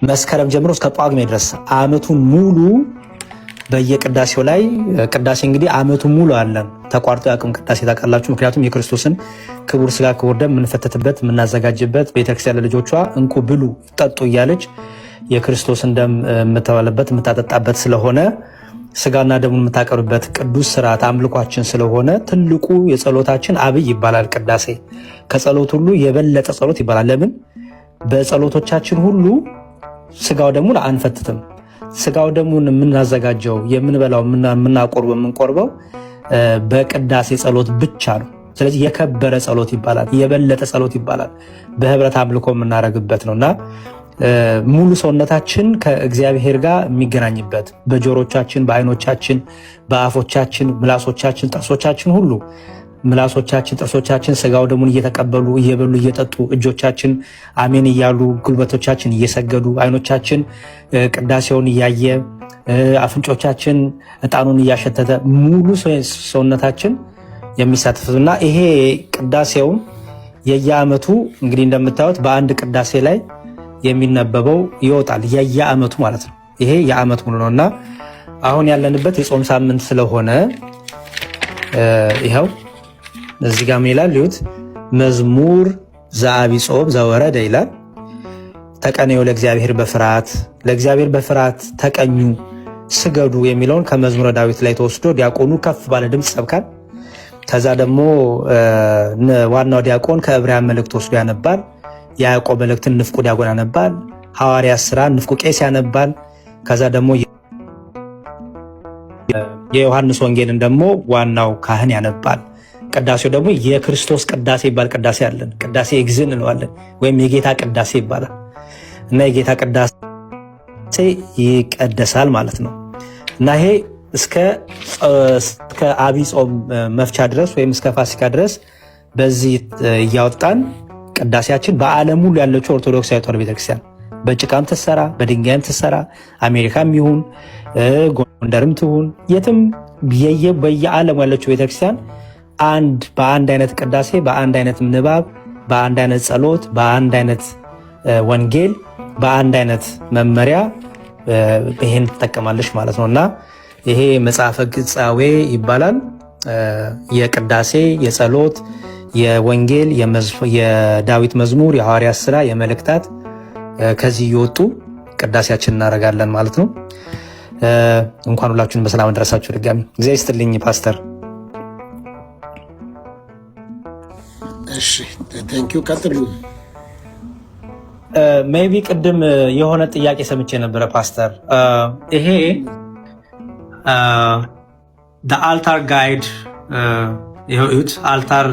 መስከረም ጀምሮ እስከ ጳጉሜ ድረስ አመቱን ሙሉ በየቅዳሴው ላይ፣ ቅዳሴ እንግዲህ አመቱን ሙሉ አለን። ተቋርጦ ያቅም ቅዳሴ ታውቃላችሁ። ምክንያቱም የክርስቶስን ክቡር ስጋ ክቡር ደም የምንፈትትበት፣ የምናዘጋጅበት፣ ቤተክርስቲያን ለልጆቿ እንኩ ብሉ ጠጡ እያለች የክርስቶስን ደም የምታበላበት፣ የምታጠጣበት ስለሆነ፣ ስጋና ደሙን የምታቀርብበት ቅዱስ ስርዓት አምልኳችን ስለሆነ ትልቁ የጸሎታችን አብይ ይባላል። ቅዳሴ ከጸሎት ሁሉ የበለጠ ጸሎት ይባላል። ለምን? በጸሎቶቻችን ሁሉ ስጋው ደሙን አንፈትትም። ስጋው ደሙን የምናዘጋጀው፣ የምንበላው፣ የምናቆርበው፣ የምንቆርበው በቅዳሴ ጸሎት ብቻ ነው። ስለዚህ የከበረ ጸሎት ይባላል፣ የበለጠ ጸሎት ይባላል። በህብረት አምልኮ የምናደርግበት ነው እና ሙሉ ሰውነታችን ከእግዚአብሔር ጋር የሚገናኝበት፣ በጆሮቻችን፣ በአይኖቻችን፣ በአፎቻችን፣ ምላሶቻችን፣ ጥርሶቻችን ሁሉ፣ ምላሶቻችን፣ ጥርሶቻችን ስጋው ደሙን እየተቀበሉ፣ እየበሉ፣ እየጠጡ፣ እጆቻችን አሜን እያሉ፣ ጉልበቶቻችን እየሰገዱ፣ አይኖቻችን ቅዳሴውን እያየ፣ አፍንጮቻችን ዕጣኑን እያሸተተ፣ ሙሉ ሰውነታችን የሚሳተፍ እና ይሄ ቅዳሴውም የየዓመቱ እንግዲህ እንደምታዩት በአንድ ቅዳሴ ላይ የሚነበበው ይወጣል። የየዓመቱ ማለት ነው። ይሄ የዓመት ሙሉ ነው እና አሁን ያለንበት የጾም ሳምንት ስለሆነ ይኸው እዚህ ጋር ምን ይላል? ይሁት መዝሙር ዘዐቢይ ጾም ዘወረደ ይላል። ተቀነዩ ለእግዚአብሔር በፍርሃት፣ ለእግዚአብሔር በፍርሃት ተቀኙ ስገዱ የሚለውን ከመዝሙረ ዳዊት ላይ ተወስዶ ዲያቆኑ ከፍ ባለ ድምፅ ይሰብካል። ከዛ ደግሞ ዋናው ዲያቆን ከዕብራውያን መልእክት ወስዶ ያነባል። የያዕቆብ መልእክትን ንፍቁ ዲያቆን ያነባል። ሐዋርያት ሥራ ንፍቁ ቄስ ያነባል። ከዛ ደግሞ የዮሐንስ ወንጌልን ደግሞ ዋናው ካህን ያነባል። ቅዳሴው ደግሞ የክርስቶስ ቅዳሴ ይባል ቅዳሴ አለን። ቅዳሴ እግዚእ እንለዋለን ወይም የጌታ ቅዳሴ ይባላል እና የጌታ ቅዳሴ ይቀደሳል ማለት ነው እና ይሄ እስከ አብይ ጾም መፍቻ ድረስ ወይም እስከ ፋሲካ ድረስ በዚህ እያወጣን ቅዳሴያችን በዓለም ሁሉ ያለችው ኦርቶዶክሳዊ ተዋሕዶ ቤተክርስቲያን በጭቃም ትሰራ፣ በድንጋይም ትሰራ፣ አሜሪካም ይሁን፣ ጎንደርም ትሁን፣ የትም በየዓለሙ ያለችው ቤተክርስቲያን በአንድ አይነት ቅዳሴ፣ በአንድ አይነት ንባብ፣ በአንድ አይነት ጸሎት፣ በአንድ አይነት ወንጌል፣ በአንድ አይነት መመሪያ ይሄን ትጠቀማለች ማለት ነው እና ይሄ መጽሐፈ ግጻዌ ይባላል። የቅዳሴ፣ የጸሎት፣ የወንጌል፣ የዳዊት መዝሙር፣ የሐዋርያት ስራ፣ የመልእክታት ከዚህ እየወጡ ቅዳሴያችን እናደርጋለን ማለት ነው። እንኳን ሁላችሁን በሰላም ደረሳችሁ። ድጋሚ እግዚአብሔር ይስጥልኝ ፓስተር። እሺ፣ thank you፣ ቀጥሉ። Maybe ቅድም የሆነ ጥያቄ ሰምቼ ነበረ ፓስተር። ይሄ altar guide ይኸው altar